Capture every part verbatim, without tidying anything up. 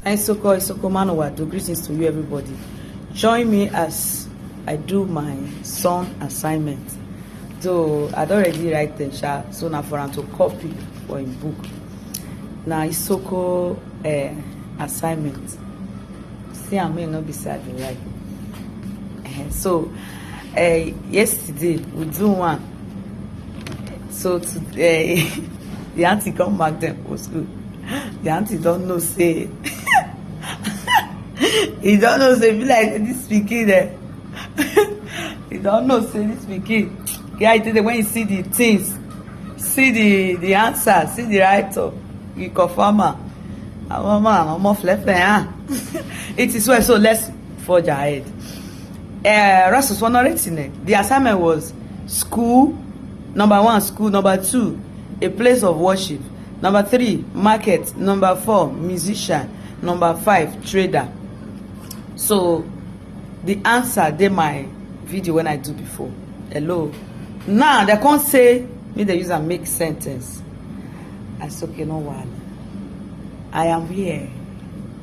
Isoko, Isoko man, I do greetings to you, everybody. Join me as I do my son assignment. Though I don already write them, sha, so na for am to copy for im book. Na Isoko uh, assignment. See am, me no be sad, right? Eh, so uh, yesterday we do one. So today, the auntie come back them for school. The auntie don't know say he don't know say be like this pikin there. He don't know say this pikin. Yeah, he did when you see the things, see the the answer, see the write up, you confirm am. Àwọn ọmọ àwọn ọmọ flẹflẹ hàn. It is well, so let's forge ahead. Uh, Rasus Honorary, the assignment was school, number one, school, number two, a place of worship, number three, market, number four, musician, number five, trader. So the answer dey my video when I do before. Hello. Now they can't say me they use and make sentence. I say okay, no one. I am here.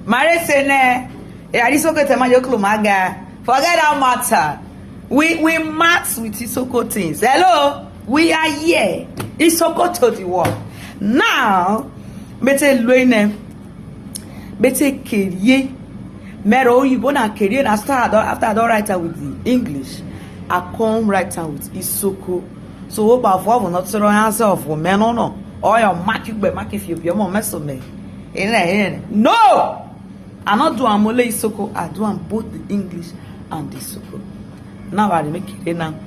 Mare say ne. Eh, I just okay to my yoklo maga. Forget that matter. We we match with Isoko things. Hello, we are here. Isoko to the world. Now, bete luene, bete kerie. Mero oyibo na kerie na start after I don write am with the English. I come write am with Isoko. So hope I for not throw answer of women no no. Or your mark you be mark if you be more mess of me. No. I not do am only Isoko, I do am both the English and the Isoko. Now I dey make it now.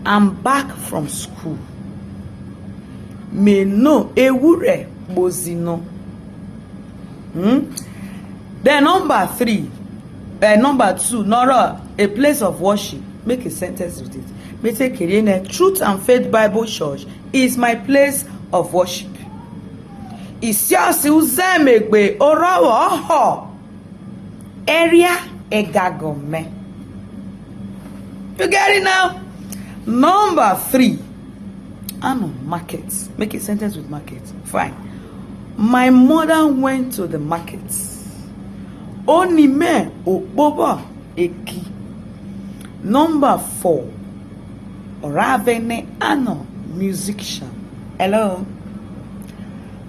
I'm back from school. Me no ewure bozino. Hmm? Then number three, uh, number two, Nora, a place of worship. Make a sentence with it. Me take it in a Truth and Faith Bible Church is my place of worship. Isiasi uzemegbe orowo oho area egagome. You get it now? Number three, Ano market. Make a sentence with market. Fine. My mother went to the market. Onime okpobo eki. Number four, Oravene Ano, musician. Hello.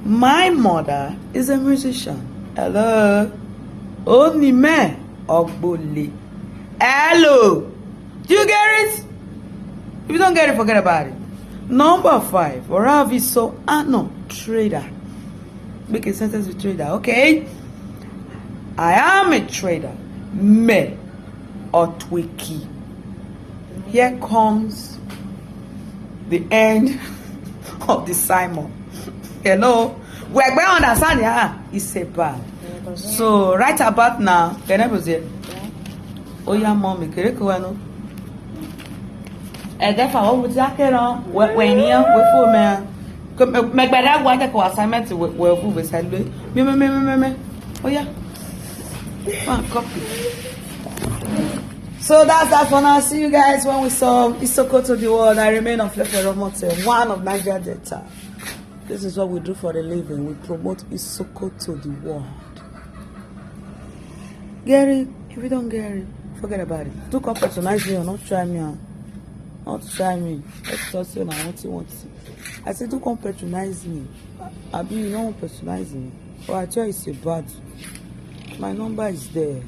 My mother is a musician. Hello. Onime ogbole. Hello. Do you get it? If you don't get it, forget about it. Number five, Oraviso Ano, trader. Make a sentence with trader, okay? I am a trader. Me, Otwiki. Here comes the end of the sermon. Hello? We are going to understand, yeah? It's a bad. So, right about now, can I say, oh yeah, mommy, kere ko wano. Eh, therefore, what would that get on? When you, we for me. Megbada gwa take our assignment we we we salwe. Me me me me me me. Oh yeah. Ah, copy. So that's that for now. See you guys when we saw Isoko to the world. I remain on Flefe Romote, one of Niger Delta. This is what we do for a living. We promote Isoko to the world. Gary, if you don't get it, forget about it. Don't come patronize me or not try me. Oh. Not try me. Let's just say now what you want. I said, don't come patronize me. I be you don't patronize me. Oh, I tell you, it's a bad. My number is there.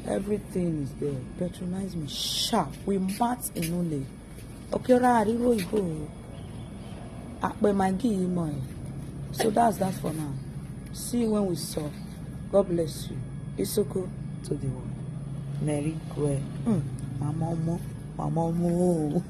Everything is there. Patronize me. Sharp. We match in only. Opiora Ariwo Igbo. Akpe Maggi Imo. So that's that for now. See you when we saw. God bless you. Isoko to the world. Merry Kwe. Mm. Mama Omo. Mama Omo.